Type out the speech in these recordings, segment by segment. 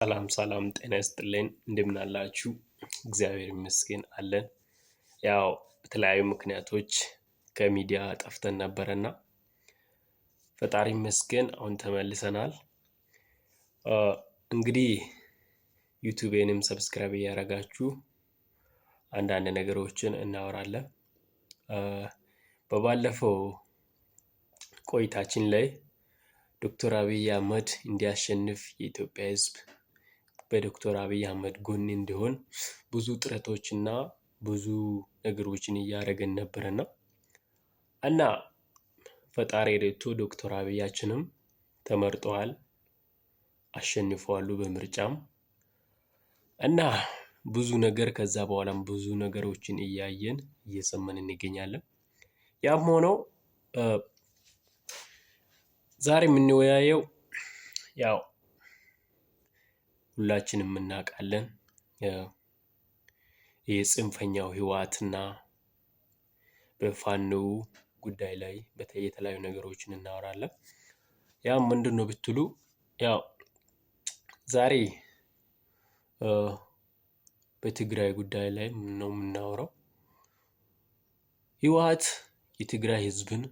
ሰላም ሰላም ጤና ይስጥልኝ እንደምን አላችሁ? እግዚአብሔር ይመስገን አለን። ያው በተለያዩ ምክንያቶች ከሚዲያ ጠፍተን ነበረና ፈጣሪ ይመስገን አሁን ተመልሰናል። እንግዲህ ዩቲዩብንም subscribe እያደረጋችሁ አንዳንድ ነገሮችን እናወራለን። በባለፈው ቆይታችን ላይ ዶክተር አብይ አህመድ እንዲያሸንፍ የኢትዮጵያ ሕዝብ በዶክተር አብይ አህመድ ጎን እንዲሆን ብዙ ጥረቶችና ብዙ ነገሮችን እያደረግን ነበረና እና ፈጣሪ ረድቶ ዶክተር አብያችንም ተመርጠዋል፣ አሸንፈዋሉ በምርጫም እና ብዙ ነገር ከዛ በኋላም ብዙ ነገሮችን እያየን እየሰማን እንገኛለን። ያም ሆኖ ዛሬ የምንወያየው ያው ሁላችንም እናውቃለን የጽንፈኛው ህወሓትና በፋኖ ጉዳይ ላይ የተለያዩ ነገሮችን እናወራለን። ያም ምንድን ነው ብትሉ ያው ዛሬ በትግራይ ጉዳይ ላይ ነው የምናወራው። ህወሓት የትግራይ ህዝብን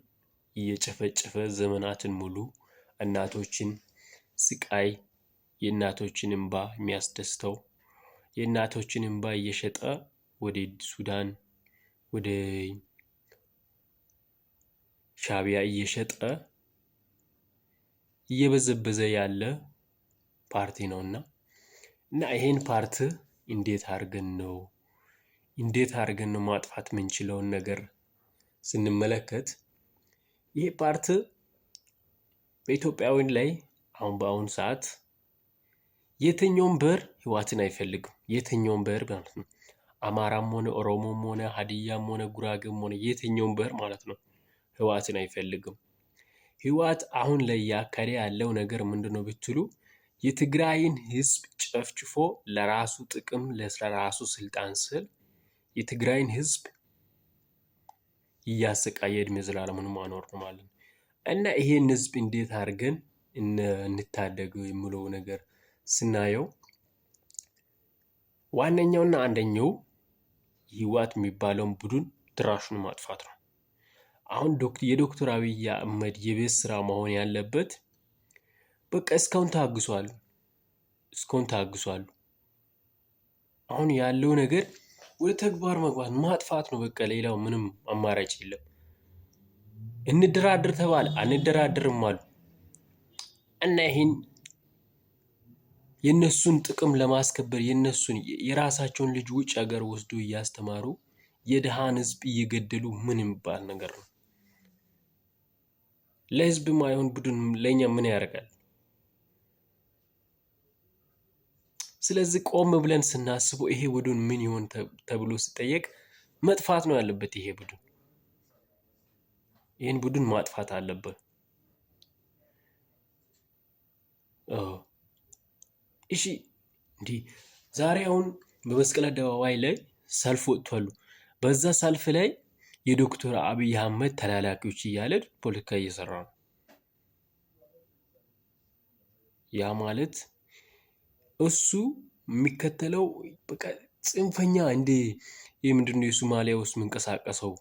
እየጨፈጨፈ ዘመናትን ሙሉ እናቶችን ስቃይ የእናቶችን እንባ የሚያስደስተው የእናቶችን እንባ እየሸጠ ወደ ሱዳን ወደ ሻቢያ እየሸጠ እየበዘበዘ ያለ ፓርቲ ነውና እና ይሄን ፓርቲ እንዴት አድርገን ነው እንዴት አድርገን ነው ማጥፋት የምንችለውን ነገር ስንመለከት ይሄ ፓርቲ በኢትዮጵያውያን ላይ አሁን በአሁኑ ሰዓት የትኛውም ብሔር ህወሓትን አይፈልግም። የትኛውም ብሔር ማለት ነው። አማራም ሆነ ኦሮሞም ሆነ ሀዲያም ሆነ ጉራጌም ሆነ የትኛውም ብሔር ማለት ነው ህወሓትን አይፈልግም። ህወሓት አሁን ላይ እያካሄደ ያለው ነገር ምንድን ነው ብትሉ የትግራይን ህዝብ ጨፍጭፎ ለራሱ ጥቅም ለራሱ ስልጣን ስል የትግራይን ህዝብ እያሰቃየ እድሜ ዘላለሙን ማኖር ነው ማለት ነው። እና ይሄን ህዝብ እንዴት አድርገን እንታደገው የሚለው ነገር ስናየው ዋነኛውና አንደኛው ህወሓት የሚባለውን ቡድን ድራሹን ማጥፋት ነው። አሁን የዶክተር አብይ አህመድ የቤት ስራ መሆን ያለበት በቃ እስካሁን ታግሷል፣ እስካሁን ታግሷል። አሁን ያለው ነገር ወደ ተግባር መግባት ማጥፋት ነው። በቃ ሌላው ምንም አማራጭ የለም። እንደራደር ተባለ አንደራደርም አሉ እና ይህን የእነሱን ጥቅም ለማስከበር የእነሱን የራሳቸውን ልጅ ውጭ ሀገር ወስዶ እያስተማሩ የድሃን ህዝብ እየገደሉ ምን የሚባል ነገር ነው? ለህዝብ ማይሆን ቡድን ለእኛ ምን ያደርጋል? ስለዚህ ቆም ብለን ስናስበው ይሄ ቡድን ምን ይሆን ተብሎ ሲጠየቅ መጥፋት ነው ያለበት። ይሄ ቡድን ይህን ቡድን ማጥፋት አለብን። እሺ እንዲህ ዛሬ አሁን በመስቀል አደባባይ ላይ ሰልፍ ወጥቷሉ። በዛ ሰልፍ ላይ የዶክተር አብይ አህመድ ተላላኪዎች እያለ ፖለቲካ እየሰራ ነው። ያ ማለት እሱ የሚከተለው በቃ ጽንፈኛ እንደ ይህ ምንድነው የሶማሊያ ውስጥ የሚንቀሳቀሰው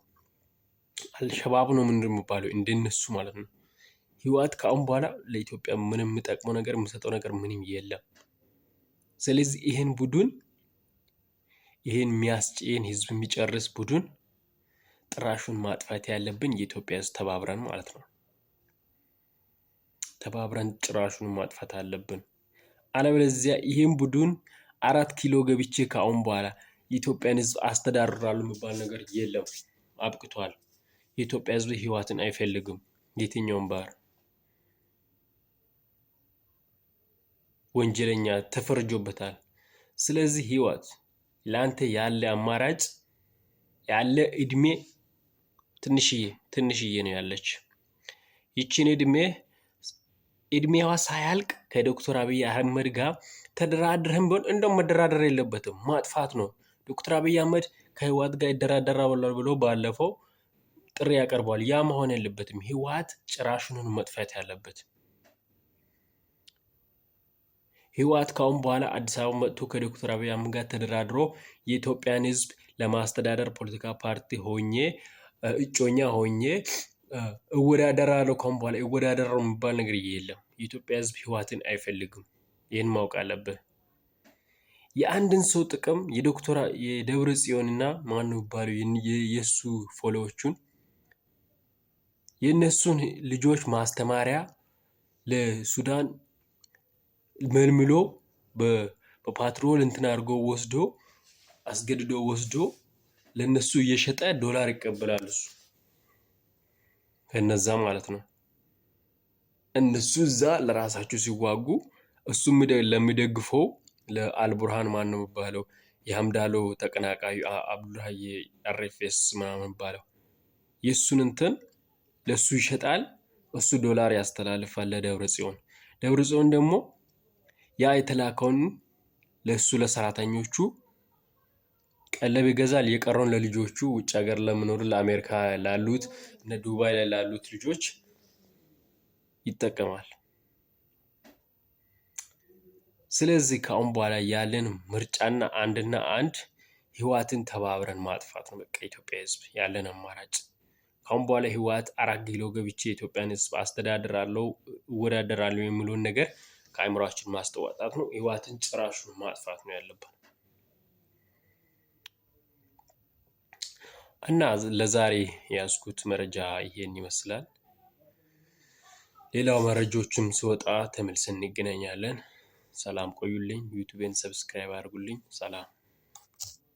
አልሸባብ ነው ምንድን የሚባለው እንደነሱ ማለት ነው። ህወሓት ከአሁን በኋላ ለኢትዮጵያ ምንም የሚጠቅመው ነገር የሚሰጠው ነገር ምንም የለም። ስለዚህ ይህን ቡድን ይህን የሚያስጭን ህዝብ የሚጨርስ ቡድን ጥራሹን ማጥፋት ያለብን የኢትዮጵያ ህዝብ ተባብረን ማለት ነው። ተባብረን ጭራሹን ማጥፋት አለብን። አለበለዚያ ይህን ቡድን 4 ኪሎ ገብቼ ከአሁን በኋላ የኢትዮጵያን ህዝብ አስተዳድራለሁ የሚባል ነገር የለም። አብቅቷል። የኢትዮጵያ ህዝብ ህወሓትን አይፈልግም። የትኛውም ባህር ወንጀለኛ ተፈርጆበታል። ስለዚህ ህወሓት ለአንተ ያለ አማራጭ ያለ እድሜ ትንሽዬ ትንሽዬ ነው ያለች። ይችን እድሜ እድሜዋ ሳያልቅ ከዶክተር አብይ አህመድ ጋር ተደራድረህም ቢሆን እንደውም መደራደር የለበትም ማጥፋት ነው። ዶክተር አብይ አህመድ ከህወሓት ጋር ይደራደራል ብሎ ባለፈው ጥሪ ያቀርበዋል። ያ መሆን የለበትም። ህወሓት ጭራሹን መጥፋት ያለበት። ህወሓት ካሁን በኋላ አዲስ አበባ መጥቶ ከዶክተር አብይ አህመድ ጋር ተደራድሮ የኢትዮጵያን ህዝብ ለማስተዳደር ፖለቲካ ፓርቲ ሆኜ እጮኛ ሆኜ እወዳደራለሁ ካሁን በኋላ እወዳደራለሁ የሚባል ነገር የለም። የኢትዮጵያ ህዝብ ህወሓትን አይፈልግም። ይህን ማወቅ አለብህ። የአንድን ሰው ጥቅም የዶክተር የደብረ ጽዮንና ማነው የሚባለው የእሱ follower ኦቹን የእነሱን ልጆች ማስተማሪያ ለሱዳን መልምሎ በፓትሮል እንትን አድርጎ ወስዶ፣ አስገድዶ ወስዶ ለእነሱ እየሸጠ ዶላር ይቀበላል እሱ ከነዛ ማለት ነው። እነሱ እዛ ለራሳቸው ሲዋጉ እሱ ለሚደግፈው ለአልቡርሃን፣ ማን ነው የሚባለው፣ የሀምዳሎ ተቀናቃዩ አብዱላሂ RFS ምናምን የሚባለው፣ የእሱን እንትን ለእሱ ይሸጣል። እሱ ዶላር ያስተላልፋል ለደብረ ጽዮን። ደብረ ጽዮን ደግሞ ያ የተላከውን ለእሱ ለሰራተኞቹ ቀለብ ይገዛል። የቀረውን ለልጆቹ፣ ውጭ ሀገር ለሚኖሩ፣ ለአሜሪካ ላሉት፣ እነ ዱባይ ላይ ላሉት ልጆች ይጠቀማል። ስለዚህ ከአሁን በኋላ ያለን ምርጫና አንድና አንድ ህወሓትን ተባብረን ማጥፋት ነው። በቃ ኢትዮጵያ ህዝብ ያለን አማራጭ ከአሁን በኋላ ህወሓት 4 ኪሎ ገብቼ የኢትዮጵያን ህዝብ አስተዳድራለሁ፣ እወዳደራለሁ የሚለውን ነገር ከአእምሯችን ማስተዋጣት ነው። ህወሓትን ጭራሹን ማጥፋት ነው ያለብን። እና ለዛሬ የያዝኩት መረጃ ይሄን ይመስላል። ሌላው መረጃዎችም ሲወጣ ተመልሰን እንገናኛለን። ሰላም ቆዩልኝ። YouTube ኤን subscribe አድርጉልኝ። ሰላም።